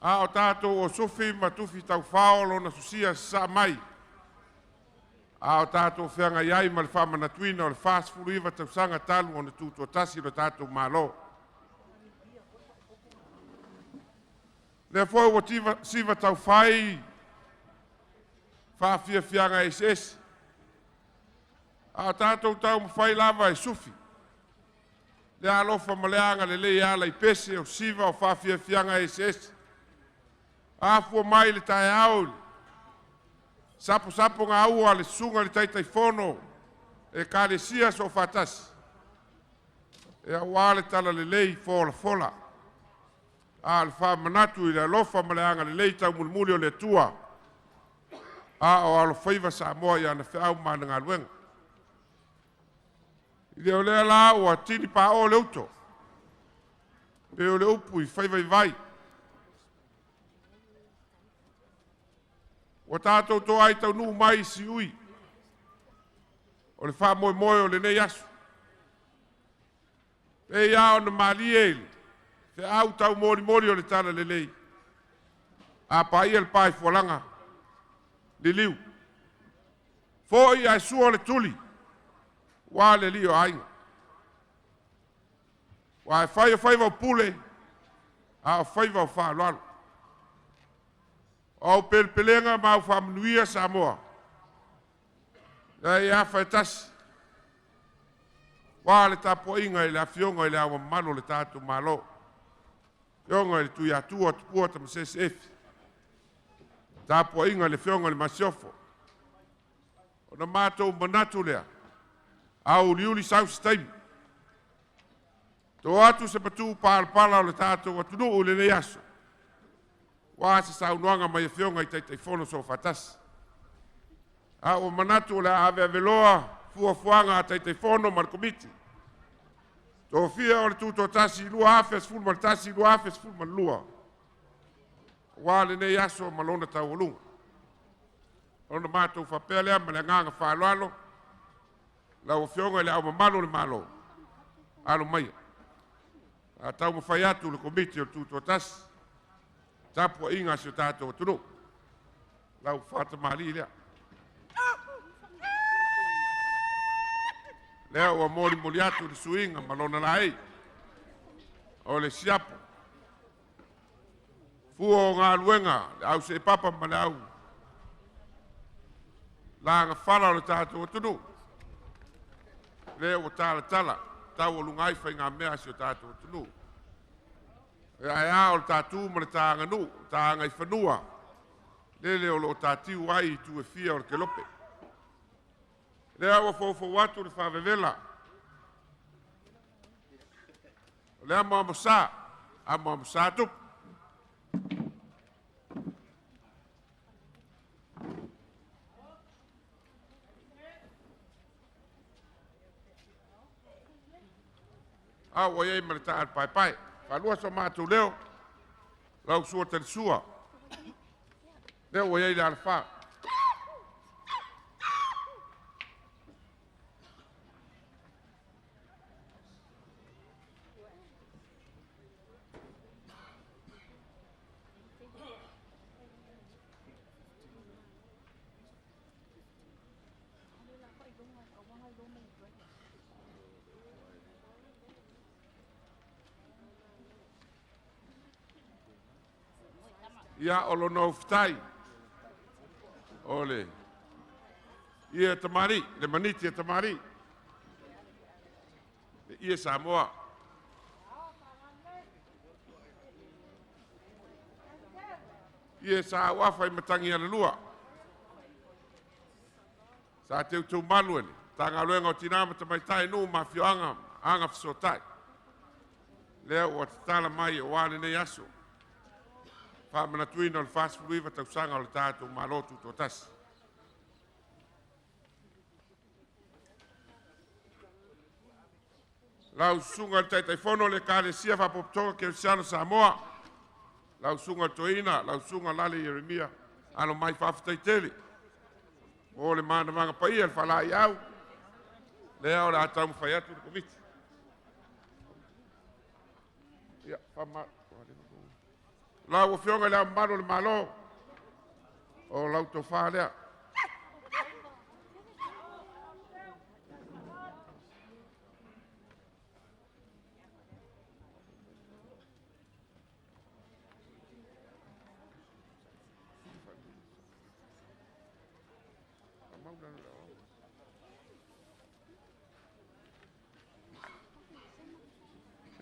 A o tatou o sufi ma tufi taufao lona sosia sasaa mai, a o tatou feagai ai ma le faamanatuina o le 49 tausaga talu ona tutoatasi lo tatou Malo. O lea foi ua siva taufai faafiafiaga eseese, a o tatou taumafai lava e sufi le alofa ma le agalelei e ala i pese o siva o faafiafiaga eseese. A afua mai le taeao i le saposapogaua a le susuga i le Taitaifono o Ekalesia Soofaatasi, aua le talalelei folafola, a o le faamanatu i le alofa ma le agalelei taumulimuli o le Atua a o alofaiva Samoa i ana feau ma ana galuega. O lea la ua tini pao le uto, pei o le upu i fai vaivai, ua tatou toai taunuu mai i siui o le faamoemoe o lenei aso. E pei lava ona malie i le feau taumolimoli o le talalelei, a paia le pa i fualaga, liliu, foi ae sua le tuli aua le alii o aiga. Aua e fai o faiva o pule, a o faiva o faaaloalo. O au pelepelega ma au faamanuia Samoa, lea e afa e tasi, aua le tapuaiga i le Afioga i Le Ao Mamalu o le tatou Malo, le Afioga i le Tuiatua Tupua Tamasese Efi, tapuaiga i le Afioga i le Masiofo. Ona matou manatu lea, auliuli sau se taimi, to atu se matupalapala o le tatou atunuu i lenei aso, aua se saunoaga mai Afioga i Taitaifono Soofaatasi. A ua manatu o le a aveave loa fuafuaga a Taitaifono ma le Komiti, tofia o le Tutoatasi 2011-2012, aua lenei aso ma lona taualuga. Ona matou faapea lea ma le agaga faaaloalo, lau Afioga i Le Ao Mamalu o le Malo, alo maia, a taumafai atu le Komiti o le Tutoatasi, tapuaiga a si o tatou atunuu, lau faatamalii lea. Lea ua molimoli atu le suiga ma lona laei o le siapo, fua o galuega, le au seepapa ma le au lagafala o le tatou atunuu, lea ua talatala, taualuga ai faigamea a si o tatou atunuu. Ae a o le ta tu ma le ta aganuu, le ta agaifanua, lele o lo o tatiu ai itu e fia o le kelope. Lea ua foufou atu le faavevela, o le amoamosa, amoamosa tupu. A ua i ai ma le taalo paepae. Faalua so matou leo, lau sua talisua, lea ua i ai le alafa. Ia, o lona ufitai, o le ie tamalii, le maniti a tamalii, le ie Samoa. Ie sa auafa i Matagialalua, sa teuteumalu e le Matagaluega o Tina ma Tamaitai, Nuu ma Afioaga ma Agafesootai, lea ua tatala mai aua lenei aso, faamanatuina o le 49 tausaga o le tatou Malo Tutoatasi. Lau Susuga i le Taitaifono o le Ekalesia Faapotopotoga Kerisiano Samoa, lau Susuga i le Toeaina, lau Susuga Lale Ieremia, alo mai faafetai tele mo le manavaga paia, le faalaeiau, lea o le a taumafai atu le Komiti. Ia, Lau Afioga i Le Ao Mamalu o le Malo, o lau tofa lea.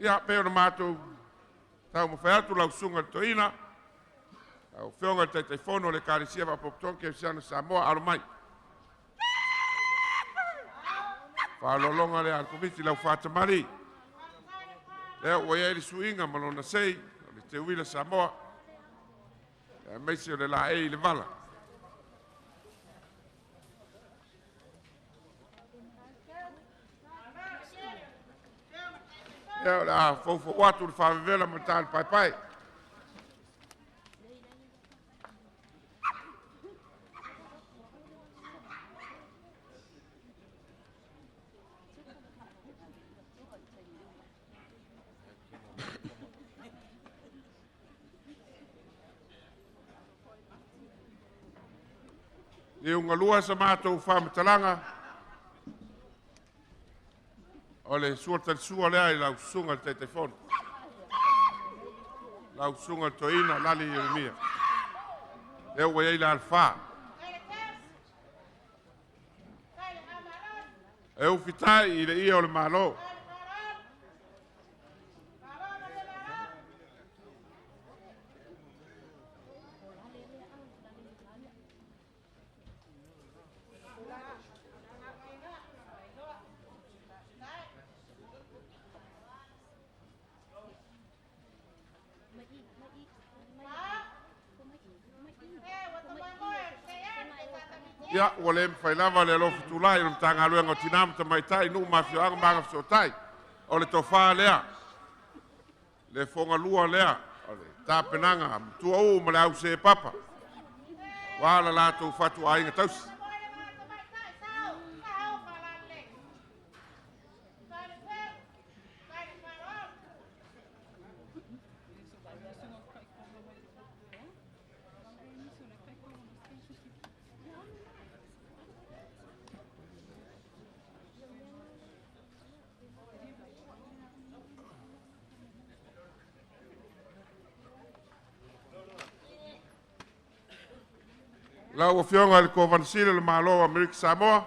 Ia, pei ona matou taumafai atu lau Susuga i le Toeaina, lau Afioga i le Taitaifono o le Ekalesia Faapotopotoga Kerisiano i Samoa, alo mai. Faaaloaloga lea a le Komiti i lau faatamala, lea ua i ai le suiga ma lona sei o le teuila Samoa, aemaise o le laei i le vala. Ia, o le a foufou atu le faavevela ma le talepaepae. Liugalua sa matou faamatalaga, o le sua talisua lea i lau susuga i le Taitaifono, lau susuga i le Toeaina Lale Ieremia, lea ua i ai le alafa. E ufitai i le ia o le Malo. Ia, ua le mafai lava le alofa tulai o le Matagaluega o Tina ma Tamaitai, Nuu ma Afioaga ma Agafesootai. O le tofa lea, le fogalua lea, o le tapenaga a Matuauu ma le ausepapa, ua la latou fatuaiga tausi. Lau Afioga i le Kovana Sili o le Malo o Amerika Samoa,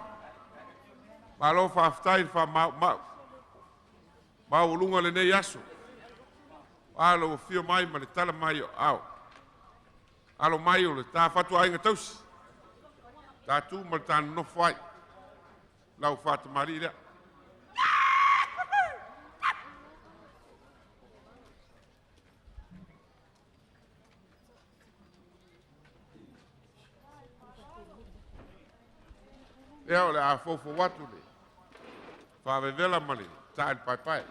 malo faafetai le faamaumau. Maualuga lenei aso, a lou afio mai ma le tala mai o aao. Alo mai o le ta fatuaiga tausi, ta tu ma le ta nonofo ai, lau faatamalii lea. Ia, o le a foufou atu le faavevela ma le taele paepae.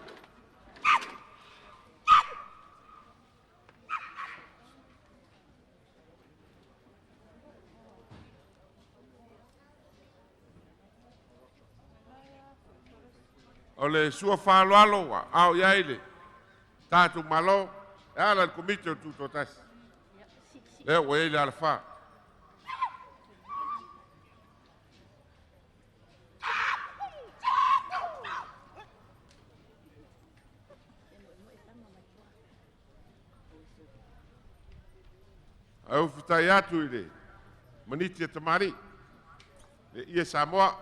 O le sua faaaloalo ua ao i ai le tatou Malo e ala i le Komiti o le Tutoatasi, lea ua i ai le alafā. Ae ufitai atu i le maniti a tamalii, le ie Samoa.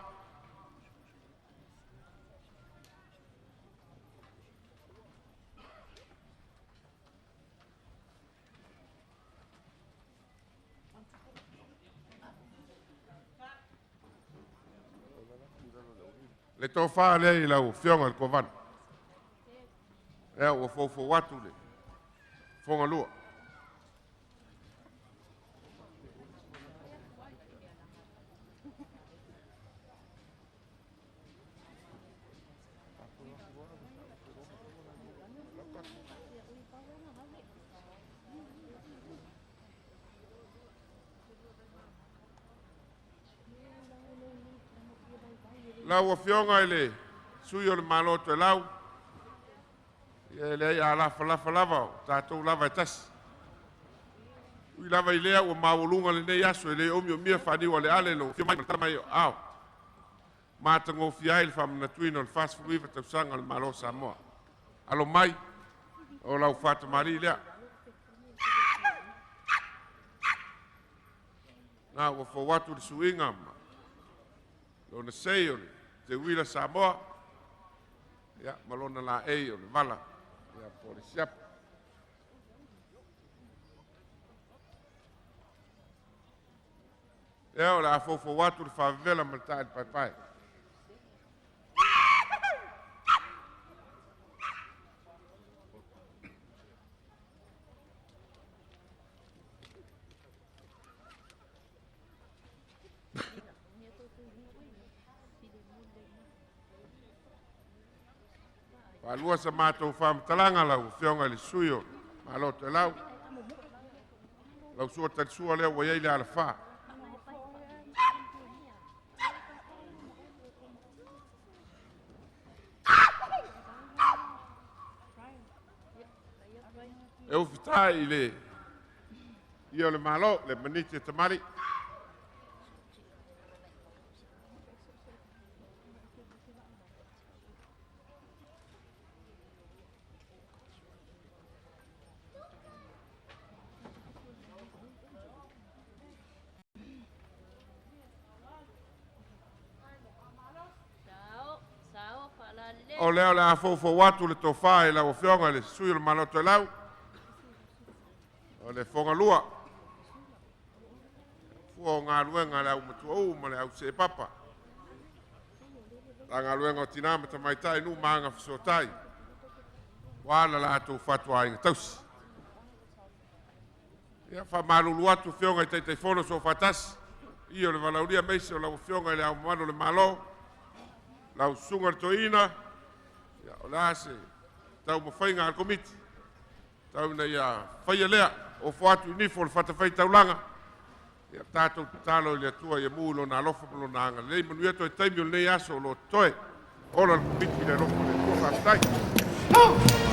Le tofa lea i lau Afioga i le Kovana. Lea ua foufou atu le fogalua. Lau Afioga i le Sui o le Malo Toelau, ia e leai a lafalafa lava, o tatou lava e tasi. Ui lava i lea ua maualuga lenei aso e le omiomia faaniu aleale lou afio mai ma le tala mai o aao, matagofie ai le faamanatuina o le 49 tausaga o le Malo o Samoa. Alo mai, o lau faatamalii lea. Na ua fou atu le suiga ma lona sei o le teuila Samoa, ia, ma lona laei o le vala, ia, po o le siapo. Ia, o le a foufou atu le faavavela ma le tae paepae. Faalua sa matou faamatalaga lau Afioga i le sui o Malo Toelau, lau sua talisua lea ua i ai le alafā. E ufitai i le ia o le Malo, le maniti e tamali. O lea o le a foufou atu le tofa i lau Afioga i le sui o le Malo Toelau, o le Fogalua, fua o galuega a le aumatuauu ma le auseepapa, la galuega o tina ma tamaitai nuu ma agafesootai, ua la latou fatuaiga tausi. Ia faamalulu atu Afioga i Taitaifono Soofaatasi, i o le valaaulia aemaise o lau Afioga i le Ao Mamalu o le Malo, lau Susuga i le Toeaina, ia, o le a se taumafaiga a le Komiti, tau ina ia faia lea, ofo atu i nifo o le fatafaitaulaga, ia tatou tatalo i le Atua ia mu i lona alofa ma lona agalelei. Manuia toe taimi o lenei aso o lo o totoe. Ola le Komiti i le alofa o le Atua. Faafetai.